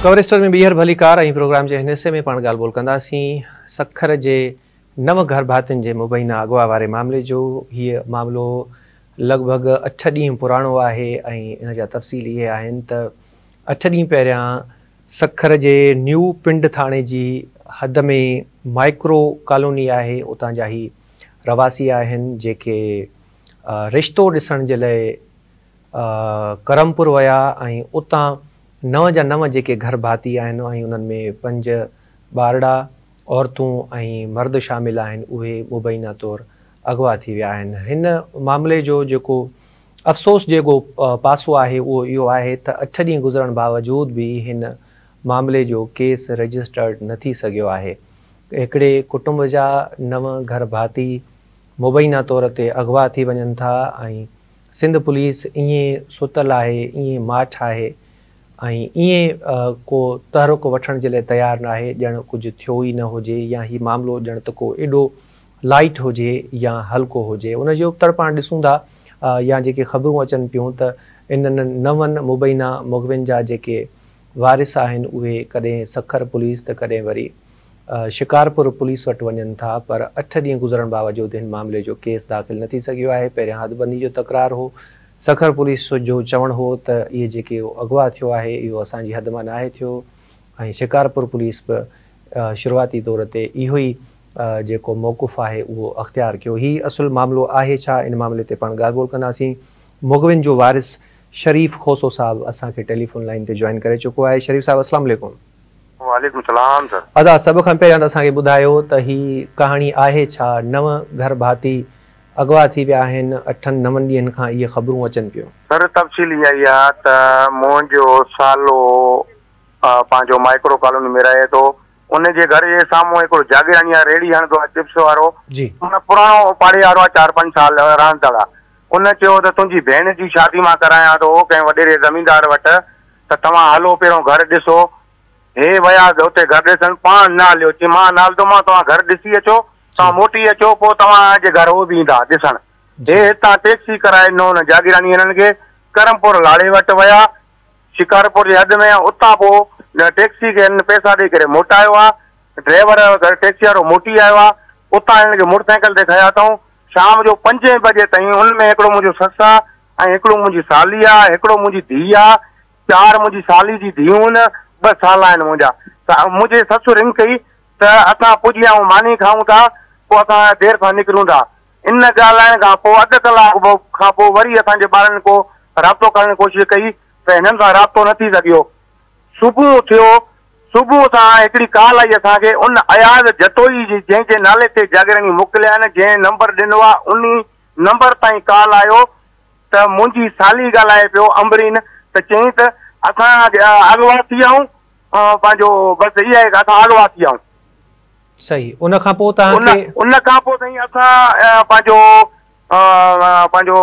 خبر اسٽار ۾ ٻيهر ڀليڪار ۽ پروگرام جي هن حصي ۾ پاڻ ڳالهه ٻولهه ڪنداسين سکر جي نو گهر ڀاتين جي مبينا اغوا واري معاملي جو. هيء معاملو لڳ ڀڳ 8 ڏينهن پراڻو آهي ۽ ان جا تفصيل اهي آهن ته 8 ڏينهن پهريان سکر جي نيو پنڊ ٿاڻي جي حد ۾ مائڪرو ڪالوني آهي، اتان جا هي رهواسي آهن جيڪي رشتو ڏسڻ جي لاء ڪرمپور ويا ۽ اتان 9 جا 9 جيڪي گهر ڀاتي آهن ۽ انهن ۾ 5 ٻارڙا، عورتون ۽ مرد شامل آهن اهي مبينا طور اغوا ٿي ويا آهن. هن معاملي جو جيڪو افسوس جيڪو پاسو آهي اهو اهو آهي ته 8 ڏينهن گذرڻ باوجود به هن معاملي جو ڪيس رجسٽرڊ نه ٿي سگهيو آهي. هڪڙي ڪٽنب جا 9 گهر ڀاتي مبينا طور تي اغوا ٿي وڃن ٿا ۽ سنڌ پوليس ائين ستل آهي، ائين ماٺ آهي ۽ ائين ڪو تحرڪ وٺڻ جي لاء تيار ناهي ڄڻ ڪجهه ٿيو ئي نه هجي يا هي معاملو ڄڻ ته ڪو ايڏو لائيٽ هجي يا هلڪو هجي. ان جي ابتڙ پاڻ ڏسون ٿا يا جيڪي خبرون اچن پيون ته انهن نون مبينا مغوين جا جيڪي وارث آهن اهي ڪڏهن سکر پوليس ته ڪڏهن وري شڪارپور پوليس وٽ وڃن ٿا پر 8 ڏينهن گذرڻ باوجود هن معاملي جو ڪيس داخل نه ٿي سگهيو آهي. پهريان حدبندي جو تڪرار هو، سکر پوليس جو چوڻ هو ته اهي جيڪي اغوا ٿيو آهي اهو اسان جي حد مان ناهي ٿيو ۽ شڪارپور پوليس به شروعاتي طور تي اهو ئي جيڪو موقف آهي اهو اختيار ڪيو. هي اصل معاملو آهي ڇا؟ ان معاملي تي پاڻ ڳالهه ٻولهه ڪنداسين. مغوين جو وارث شريف کوسو صاحب اسان کي ٽيليفون لائين تي جوائن ڪري چڪو آهي. شريف صاحب السلام عليڪم. وعليڪم السلام سر. ادا سڀ کان پهريان ته اسان کي ٻڌايو ته هي ڪهاڻي آهي ڇا؟ 9 گهر ڀاتي اغوا ٿي ويا آهن، 8 9 ڏينهن کان اهي خبرون اچن پيون. سر تفصيل اها ئي آ ته منهنجو سالو پنهنجو مائڪرو ڪالوني ۾ رهي ٿو، ان جي گهر جي سامهون هڪڙو جاگيراڻي آ ريڙهي هڻندو آ چپس وارو، معنيٰ پراڻو پاڙي وارو آ 4 5 سال رهندڙ آ، ان چيو ته تنهنجي ڀيڻ جي شادي مان ڪرايان ٿو ڪنهن وڏيري زميندار وٽ ته توهان هلو پهريون گهر ڏسو. هي ويا اتي گهر ڏسڻ، پاڻ نه هليو، چي مان نه هلندومانء، توهان گهر ڏسي اچو، توهان موٽي اچو، پوء توهان جي گهر هو به ايندا ڏسڻ. هي هتان ٽيڪسي ڪرائي ڏنو هن جاگيراڻي هنن کي، ڪرمپور لاڙي وٽ ويا، شڪارپور جي حد ۾، اتان پوء ٽيڪسي کي هنن پئسا ڏئي ڪري موٽايو آ، ڊرائيور ٽيڪسي وارو موٽي آيو آ، اتان هنن کي موٽر سائيڪل تي کنيا اٿئون، شام جو 5 بجي تائين ان ۾ هڪڙو منهنجو سس آ ۽ هڪڙو منهنجي سالي آ، هڪڙو منهنجي ڌيء آ، 4 منهنجي سالي جي ڌيئون آهن، 2 سالا آهن منهنجا. منهنجي سس رنگ ڪئي ته اسان پڄي آئون ماني کائون ٿا، پوء اسان دير سان نڪرون ٿا. ان ڳالهائڻ کان پوء اڌ ڪلاڪ کان پوء وري اسان جي ٻارن ڪو رابطو ڪرڻ جي ڪوشش ڪئي ته هنن سان رابطو نه ٿي سگهيو. صبح ٿيو، صبح سان هڪڙي ڪال آئي اسان کي ان اياز جتوئي جي جنهن جي نالي تي جاگيراڻي موڪليا آهن، جنهن نمبر ڏنو آهي انهي نمبر تائين ڪال آيو ته منهنجي سالي ڳالهائي پيو امبرين ته چيائين ته اسان اغوا ٿي آئون پنهنجو بس اها ئي اسان اغوا ٿي آئون. صحيح ان کان پوء توهان کي. ان کان پوء سائين اسان پنهنجو پنهنجو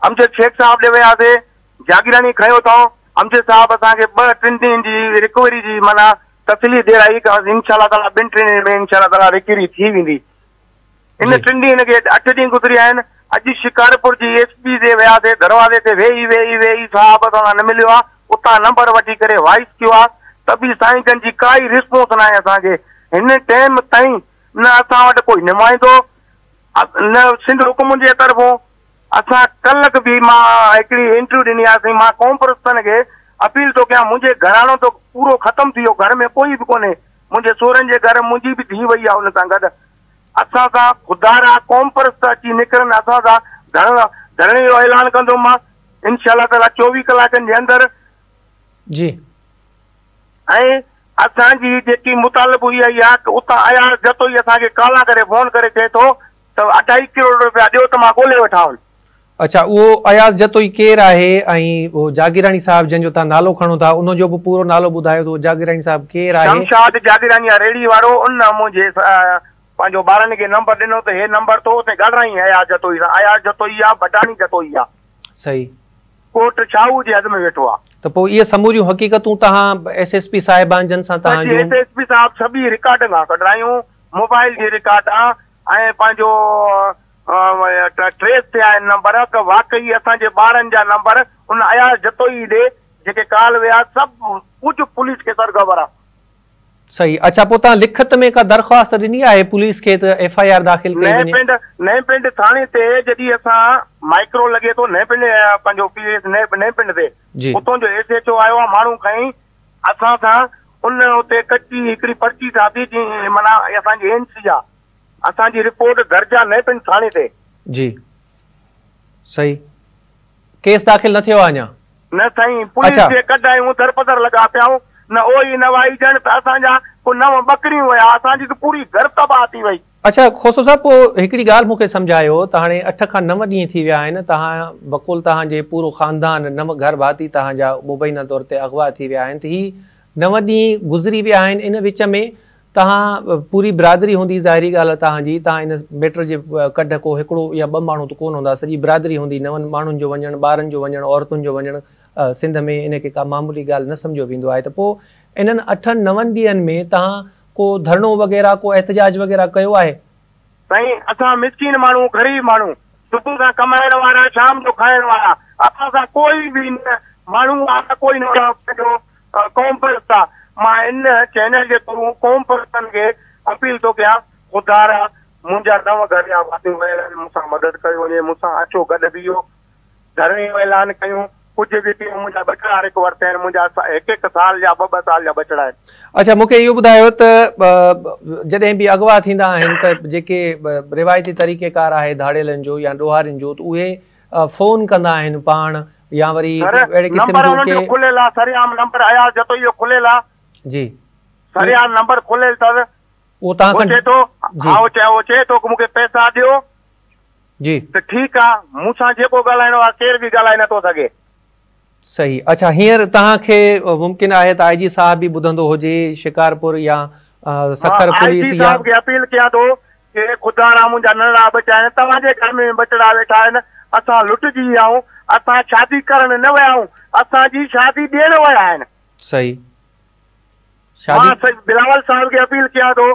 امجد شيخ صاحب ڏي وياسي جاگيراڻي کنيو اٿئون امجد صاحب اسان کي 2 3 ڏينهن جي رڪوري جي معنيٰ تسلي ڏيارائي ته انشاء الله تعاليٰ 2 3 ڏينهن ۾ انشاء الله تعاليٰ رڪوري ٿي ويندي. ان 3 ڏينهن کي 8 ڏينهن گذري آهن. اڄ شڪارپور جي ايس پي تي وياسي، دروازي تي ويهي ويهي ويهي صاحب اسان سان نه مليو آ، اتان نمبر وٺي ڪري وائس ڪيو آ ته به سائين جن جي ڪائي رسپانس ناهي اسان کي. هن ٽيم تائين نه اسان وٽ ڪوئي نمائندو نه سنڌ حڪومت جي طرفون. اسان ڪلهه به مان هڪڙي انٽرويو ڏني آ سائين مان قومپرستن کي اپيل ٿو ڪيان منهنجي گهراڻو ته پورو ختم ٿي ويو گهر ۾ ڪوئي به ڪونهي منهنجي سهرن جي گهر منهنجي به ڌيء وئي آ ان سان گڏ. اسان سان خدارا قومپرست اچي نڪرن اسان سان ڌرڻا ڌرڻي جو اعلان ڪندم مان انشاء الله تعالي 24 ڪلاڪن جي اندر. جي. ۽ اسان جي جيڪي مطالبو اها ئي آ ته اتان اياز جتوئي اسان کي ڪالا ڪري فون ڪري چئي ٿو ته 2.5 ڪروڙ روپيا ڏيو ته مان ڳولي وٺان. اڇا اهو اياز جتوئي ڪير آهي ۽ اهو جاگيراڻي صاحب جنهن جو توهان نالو کڻو ٿا ان جو به پورو نالو ٻڌايو ته اهو جاگيراڻي صاحب ڪير آهي؟ شمشاد جاگيراڻي آ ريڙهي وارو ان منهنجي پنهنجو ٻارن کي نمبر ڏنو ته هي نمبر ٿو اتي ڳالهرائين اياز جتوئي سان اياز جتوئي آ بٽاڻي جتوئي آ. صحيح. ڪوٽ شاهو جي حد ۾ ويٺو آ. ته پوء اهي سموريون حقيقتون توهان ايس ايس پي صاحبان جن سان توهان جون. ايس ايس پي صاحب سڀ رڪارڊنگان ڪڍرايون موبائل جي رڪارڊان ۽ پنهنجو ٽريس ٿيا آهن نمبر ته واقعي اسان جي ٻارن جا نمبر ان اياز جتوئي ڏي جيڪي ڪال ويا سڀ ڪجهه پوليس کي سر خبر آ. صحيح اڇا پوء توهان لکت ۾ ڪا درخواست ڏني آهي پوليس کي ته ايف I R داخل ڪئي نئين وڃي. پنڊ نئين پنڊ ٿاڻي تي جڏهن اسان مائڪرو لڳي ٿو نئين پنڊ پنهنجو پي ايس نئين پنڊ تي اتون جو ايس ايڇ او آيو آ ماڻهو کڻي اسان سان ان اتي ڪچي هڪڙي پرچي ٺاهي جي معنيٰ اسان جي اين سي آ اسان جي رپورٽ درج آ نئين پنڊ ٿاڻي تي. جي صحيح ڪيس داخل نه ٿيو آ اڃا. نه سائين پوليس جي ڪڍ آهيون درپدر لڳا پيا آهيون نه اوئي نه وائي ڄڻ ته اسان جا ڪو نو ٻڪريون ويا اسان جي ته پوري گهر تباهه ٿي وئي. اڇا کوسو صاحب پوء هڪڙي ڳالهه مون کي سمجهايو ته هاڻي اٺ کان نو ڏينهن ٿي ويا آهن توهان بقول توهان جي پورو خاندان نو گهر ڀاتي توهان جا مبينا طور تي اغوا ٿي ويا آهن ته هي نو ڏينهن گذري ويا آهن ان وچ ۾ توهان پوري برادري هوندي ظاهري ڳالهه آهي توهان جي توهان ان ميٽر جي ڪڍ ڪو هڪڙو يا ٻه ماڻهو ته ڪونه هوندا سڄي برادري هوندي نون ماڻهن جو وڃڻ ٻارن جو وڃڻ عورتن جو وڃڻ سنڌ ۾ ان کي ڪا معمولي ڳالهه نه سمجهيو ويندو آهي ته پوء انهن اٺن نون ڏينهن ۾ توهان ڪو ڌرڻو وغيره ڪو احتجاج وغيره ڪيو آهي؟ سائين اسان مسڪين ماڻهو غريب ماڻهو صبح سان ڪمائڻ وارا شام جو کائڻ وارا اسان سان ڪوئي به نه ماڻهو آ نه ڪوئي نه پنهنجو قوم پرست آ مان ان چينل جي ٿرو قوم پرستن کي اپيل ٿو ڪيان خدارا منهنجا نو گهر جا ڀاتي ويل آهن مون سان مدد ڪيو وڃي مون سان اچو گڏ بيهو ڌرڻي جو اعلان ڪيون ڪجهه به ڪيون منهنجا ٻچڙا هر هڪ ورتي آهن منهنجا هڪ هڪ سال جا ٻه ٻه سال جا ٻچڙا آهن. اڇا مون کي اهو ٻڌايو ته جڏهن به اغوا ٿيندا آهن ته جيڪي روايتي طريقي ڪار آهي ڌاڙيلن جو يا ڏوهارين جو ته اهي فون ڪندا آهن پاڻ يا وري سر اهڙي قسم نمبر جون انهن ڪي جو کليل آ سرعام نمبر اياز جتوئي جو کليل آ. جي سرعام نمبر کليل اٿس. اهو توهان هو کان چئي ٿو جي. ها هو چئي ٿو ڪه مون کي پئسا ڏيو. جي. ته ٺيڪ آ مون سان جيڪو ڳالهائڻو آ ڪير به ڳالهائي نٿو سگهي. صحيح اڇا هينئر توهان کي ممڪن آهي ته آء جي صاحب به ٻڌندو هجي شڪارپور يا مان سکر آء پوليس جي يا. صاحب کي اپيل ڪيان ٿو ڪي خدارا منهنجا ننڍڙا ٻچا آهن توهان جي گهر ۾ ٻچڙا ويٺا آهن اسان لٽجي ويا آهيون اسان شادي ڪرڻ نه ويا آهيون اسان جي شادي ڏيڻ ويا آهن. صحيح مان شادي. بلاول صاحب کي اپيل ڪيان ٿو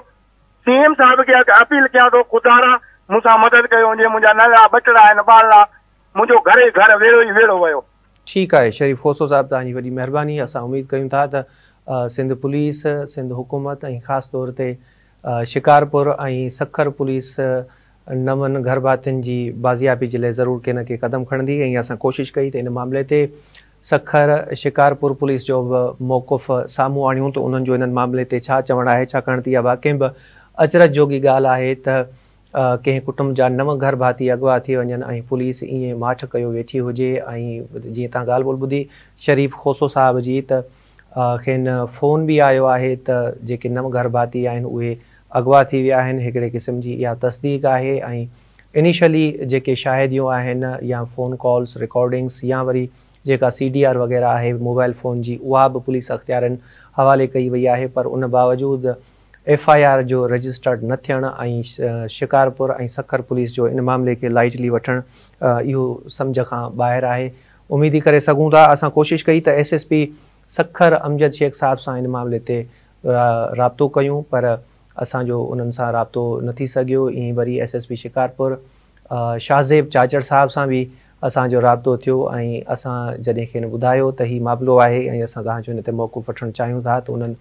سي ايم صاحب کي اپيل ڪيان ٿو خدارا مون سان مدد ڪيو وڃي منهنجا ننڍڙا ٻچڙا آهن ٻارڙا منهنجو گهر ئي گهر ويڙهو ئي ويڙهو ويو. ٺيڪ آهي شريف کوسو صاحب توهان جي وڏي مهرباني اسان اميد ڪيون ٿا ته سنڌ پوليس سنڌ حڪومت ۽ خاص طور تي شڪارپور ۽ سکر پوليس نون گهرڀاتين جي بازيابي جي لاء ضرور ڪي نه ڪي قدم کڻندي ۽ اسان ڪوشش ڪئي ته ان معاملي تي سکر شڪارپور پوليس جو به موقف سامهون آڻيون ته انهن جو انهن معاملي تي ڇا چوڻ آهي ڇاڪاڻ ته اها واقعي به اچرج جوڳي ڳالهه آهي ته ڪنهن ڪٽنب جا نو گهر ڀاتي اغوا ٿي وڃن ۽ پوليس ائين ماٺ ڪيو ويٺي هجي ۽ جيئن توهان ڳالهه ٻولهه ٻڌي شريف کوسو صاحب جي ته کين فون به آيو آهي ته جيڪي نو گهر ڀاتي آهن اهي اغوا ٿي ويا آهن هڪڙي قسم جي اها تصديق آهي ۽ انيشلي جيڪي شاهديون آهن يا فون ڪالز رڪارڊنگس يا وري جيڪا سي ڊي آر وغيره آهي موبائل فون جي اها به پوليس اختيارين حوالي ڪئي وئي آهي پر ان باوجود ايف I R جو رجسٽرڊ نه ٿيڻ ۽ شڪارپور ۽ سکر پوليس جو ان معاملي کي لائٽلي وٺڻ اهو سمجهه کان ٻاهر آهي اميد ئي ڪري سگهون ٿا اسان ڪوشش ڪئي ته S S P Sukkur Amjad Shaikh صاحب سان ان معاملي تي رابطو ڪيون پر اسان جو انهن سان رابطو نه ٿي سگهيو ائين وري S S P Shikarpur Shahzeb Chachar صاحب سان به اسان جو رابطو ٿيو ۽ اسان جڏهن کين ٻڌايو ته هي معاملو آهي ۽ اسان توهان جو ان تي موقف وٺڻ چاهيون ٿا ته انهن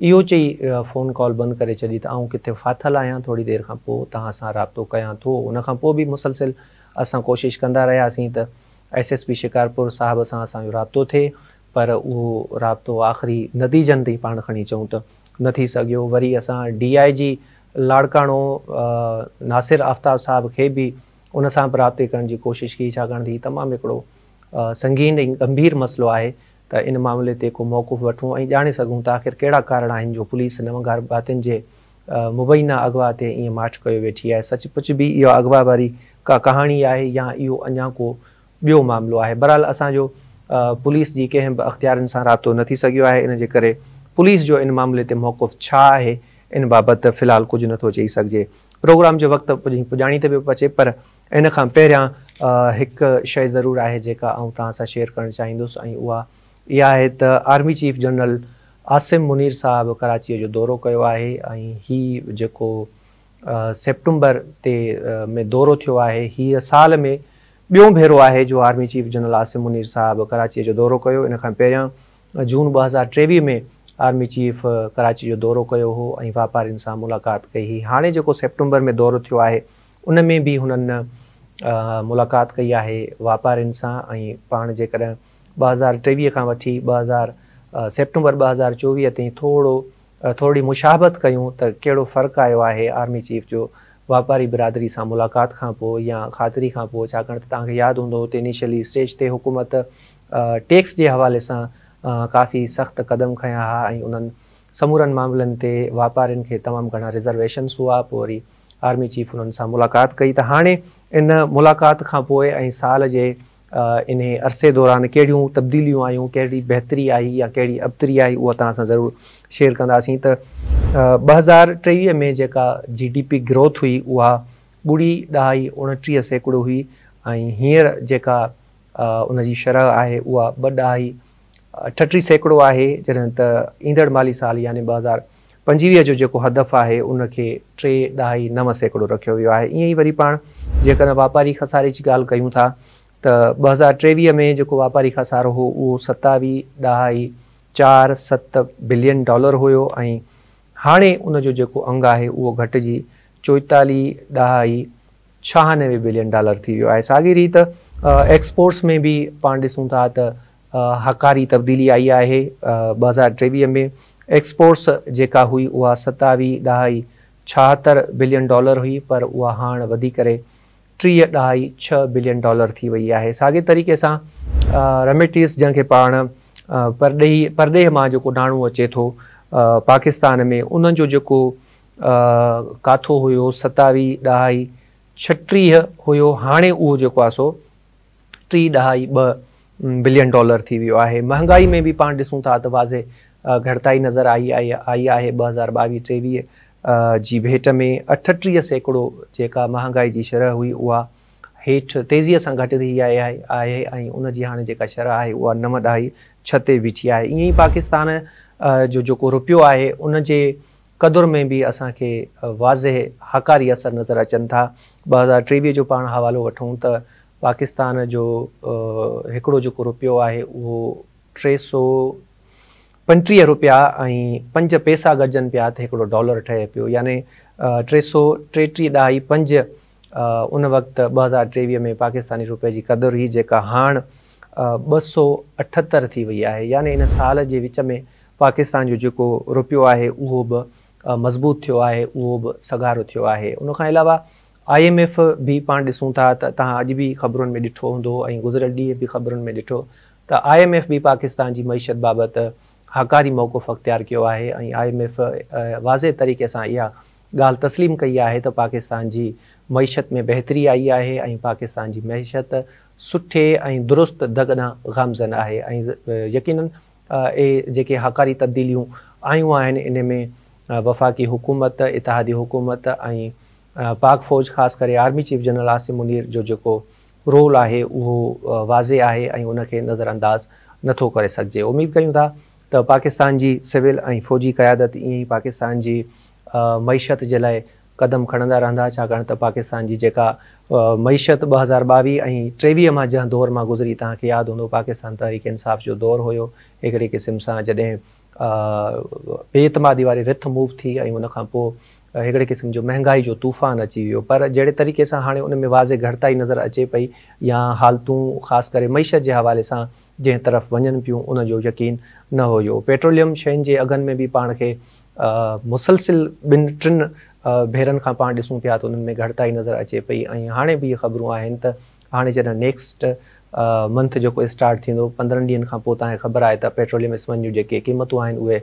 اهو چئي فون ڪال بند ڪري ڇڏي ته آئون ڪٿي ڦاٿل آهيان ٿوري دير کان پوء توهان سان رابطو ڪيان ٿو ان کان پوء به مسلسل اسان ڪوشش ڪندا رهياسين ته ايس ايس پي شڪارپور صاحب سان اسان جو رابطو ٿئي پر اهو رابطو آخري نتيجن تائين پاڻ کڻي چئون ته نه ٿي سگهيو. وري اسان ڊي I جي لاڙڪاڻو ناصر آفتاب صاحب کي به ان سان به رابطي ڪرڻ جي ڪوشش ڪئي ڇاڪاڻ ته هي تمام هڪڙو سنگين ۽ ڳنڀير مسئلو آهي ته ان معاملي تي ڪو موقف وٺون ۽ ڄاڻي سگهون ته آخر ڪهڙا ڪارڻ آهن جو پوليس نون گهرڀاتين جي مبينا اغوا تي ائين ماٺ ڪيو ويٺي آهي سچ پچ به اها اغوا واري ڪا ڪهاڻي آهي يا اهو اڃا ڪو ٻيو معاملو آهي. بهرحال اسان جو پوليس جي ڪنهن به اختيارين سان رابطو نه ٿي سگهيو آهي ان جي ڪري پوليس جو ان معاملي تي موقف ڇا آهي ان بابت في الحال ڪجهه نه ٿو چئي سگهجي. پروگرام جو وقت پڄاڻي تي پيو پهچي پر ان کان پهريان هڪ شيء ضرور آهي جيڪا آئون توهان سان شيئر ڪرڻ چاهيندس ۽ اها اها آهي ته army chief general Asim Munir صاحب ڪراچيء جو دورو ڪيو آهي ۽ هي جيڪو سيپٽمبر تي ۾ دورو ٿيو آهي هيء سال ۾ ٻيون ڀيرو آهي جو army chief general Asim Munir صاحب ڪراچيء جو دورو ڪيو. ان کان پهريان جون 2023 ۾ آرمي چيف ڪراچي جو دورو ڪيو هو ۽ واپارين سان ملاقات ڪئي هئي. هاڻي جيڪو سيپٽمبر ۾ دورو ٿيو آهي ان ۾ به هنن ملاقات ڪئي آهي واپارين سان ۽ پاڻ جيڪڏهن 2023 کان وٺي 2000 سيپٽمبر 2024 تائين ٿورو ٿورڙي مشابهت ڪيون ته ڪهڙو فرق آيو آهي آرمي چيف جو واپاري برادري سان ملاقات کان پوء يا خاطري کان پوء، ڇاڪاڻ ته توهان کي ياد هوندو ته انيشلي اسٽيج تي حڪومت ٽيڪس جي حوالي سان ڪافي سخت قدم کنيا ها ۽ انهن سمورن معاملن تي واپارين کي تمام گهڻا رزرويشنس هئا، پوء وري آرمي چيف انهن سان ملاقات ڪئي ته هاڻي ان ملاقات کان پوء ۽ سال جي انهي عرصي دوران ڪهڙيون تبديليون آيون، ڪهڙي بهتري آئي يا ڪهڙي ابتري آئي اها توهان سان ضرور شيئر ڪنداسين ته 2023 ۾ جيڪا جي ڊي پي گروٿ هئي اها ٻڙي ڏهائي 29% هئي ۽ هينئر جيڪا ان جي شرح آهي اها ٻه ڏهائي 38% آهي، جڏهن ته ايندڙ مالي سال يعني 2025 جو جيڪو هدف آهي ان کي ٽي ڏهائي 9% رکيو ويو آهي. ائين ئي وري پاڻ جيڪڏهن واپاري خساري جي ڳالهه ڪيون ٿا ته 2023 ۾ جيڪو واپاري خسارو هو اهو ستاويهه ڏهائي چار ست بلين ڊالر هيو ۽ هاڻي ان جو جيڪو انگ آهي اهو گهٽجي چوئيتاليهه ڏهائي 96 بلين ڊالر ٿي ويو آهي. ساڳي ريت ايڪسپورٽس ۾ به پاڻ ڏسون ٿا ته هاڪاري تبديلي آئي آهي. 2023 ۾ ايڪسپورٽس جيڪا هئي اها ستاويهه ڏهائي 76 بلين ڊالر هئي پر اها هاڻ وڌي ڪري 30 ڏهائي 6 بلين ڊالر ٿي وئي آهي. ساڳي طريقي سان ريميٽنس جنهن کي پاڻ پرڏيهي پرڏيهه مان جيڪو ناڻو اچي ٿو پاڪستان ۾ انهن جو جيڪو ڪاٿو هيو ستاويهه ڏهائي 36 هيو هاڻي اهو جيڪو آهي سو ٽي ڏهائي ٻه بلين ڊالر ٿي ويو آهي. مهانگائي ۾ به پاڻ ڏسون ٿا ته واضح گهٽتائي نظر آئي آئي آهي 2022 23 جي ڀيٽ ۾ 38% جيڪا مهانگائي جي شرح هئي اها هيٺ تيزيء سان گهٽ ٿي آئي آهي ۽ ان جي هاڻي جيڪا شرح آهي اها نو ڏهائي ڇهه تي بيٺي آهي. ائين ئي پاڪستان جو جيڪو روپيو آهي ان جي قدر ۾ به اسان کي واضح هاڪاري اثر نظر اچن ٿا. 2023 جو پاڻ حوالو وٺون ته پاڪستان جو هڪڙو جيڪو روپيو آهي اهو 335 روپيا ۽ پنج پئسا گڏجن پيا ته هڪڙو ڊالر ٺهي پيو، يعني 333 ڏهائي پنج ان وقت 2023 ۾ پاڪستاني روپئي جي قدر هئي جيڪا هاڻ 278 ٿي وئي آهي، يعني ان سال جي وچ ۾ پاڪستان جو جيڪو روپيو آهي اهو به مضبوط ٿيو آهي، اهو به سگهارو ٿيو آهي. ان کان علاوه I M F به پاڻ ڏسون ٿا ته توهان اڄ به خبرن ۾ ڏٺو هوندو ۽ گذريل ڏينهن به خبرن ۾ ڏٺو ته I M F به پاڪستان جي معيشت بابت هاڪاري موقف اختيار ڪيو آهي ۽ I M F واضح طريقي سان اها ڳالهه تسليم ڪئي آهي ته پاڪستان جي معيشت ۾ بهتري آئي آهي ۽ پاڪستان جي معيشت سٺي ۽ درست دڳ ڏانهن گامزن آهي ۽ يقينن اهي جيڪي هاڪاري تبديليون آيون آهن ان ۾ وفاقي حڪومت، اتحادي حڪومت ۽ پاڪ فوج خاص ڪري army chief general Asim Munir جو جيڪو رول آهي اهو واضح آهي ۽ ان کي نظر انداز نه ٿو ڪري سگهجي. اميد ڪيون ٿا ته پاڪستان جي سول ۽ فوجي قيادت ائين ئي پاڪستان جي معيشت جي لاء قدم کڻندا رهندا، ڇاڪاڻ ته پاڪستان جي جيڪا معيشت 2022 ۽ 23 مان جنهن دور مان گذري توهان کي ياد هوندو پاڪستان تحريڪ انصاف جو دور هيو هڪڙي قسم سان جڏهن بي اعتمادي واري رٿ موو ٿي ۽ ان کان پوء هڪڙي قسم جو مهنگائي جو طوفان اچي ويو پر جهڙي طريقي سان هاڻي ان ۾ واضح گهٽتائي نظر اچي پئي يا حالتون خاص ڪري معيشت جي حوالي سان جنهن طرف وڃن پيون ان جو يقين نه هيو. پيٽروليم شين جي اگهن ۾ به پاڻ کي مسلسل ٻن ٽن ڀيرن کان پاڻ ڏسون پيا ته انهن ۾ گهٽتائي نظر اچي پئي ۽ هاڻي به اهي خبرون آهن ته هاڻي جڏهن نيڪسٽ منٿ جيڪو اسٽارٽ ٿيندو 15 ڏينهن کان پوء توهان کي خبر آهي ته پيٽروليم اسمن جون جيڪي قيمتون آهن اهي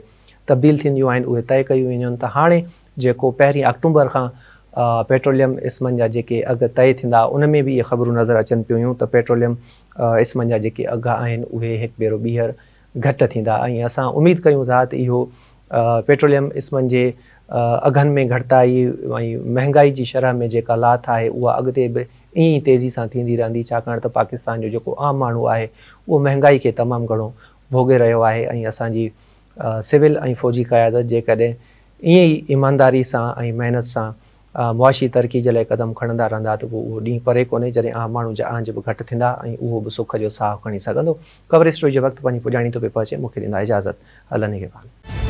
تبديل ٿينديون آهن اهي طئي ڪيون وينديون آهن ته هاڻي جيڪو پهرين آڪٽومبر کان پيٽروليم اسمن جا جيڪي اگهه طئي ٿيندا ان ۾ به اهي خبرون نظر اچن پيون ته پيٽروليم اسمن جا جيڪي اگهه آهن اهي هڪ ڀيرو ٻيهر گهٽ ٿيندا ۽ اسان اميد ڪيون ٿا ته اهو پيٽروليم اسمن جي اگهن ۾ گهٽتائي ۽ مهنگائي جي شرح ۾ جيڪا لاٿ آهي اها اڳتي به ائين ئي تيزي سان ٿيندي رهندي، ڇاڪاڻ ته پاڪستان جو جيڪو عام ماڻهو آهي اهو مهنگائي کي تمام گهڻو ڀوڳي رهيو آهي ۽ اسان جي سول ۽ فوجي قيادت جيڪڏهن ائين ئي ايمانداري سان ۽ محنت سان معاشي ترقي جي لاء قدم کڻندا رهندا ته پوء اهو ڏينهن پري ڪونهي جڏهن عام ماڻهو جا اهنج به گهٽ ٿيندا ۽ اهو به سک جو ساهه کڻي سگهندو. ڪور اسٽوري جو وقت پنهنجي پڄاڻي ٿو پئي پهچي مون کي ڏيندا اجازت. الله نگهبان.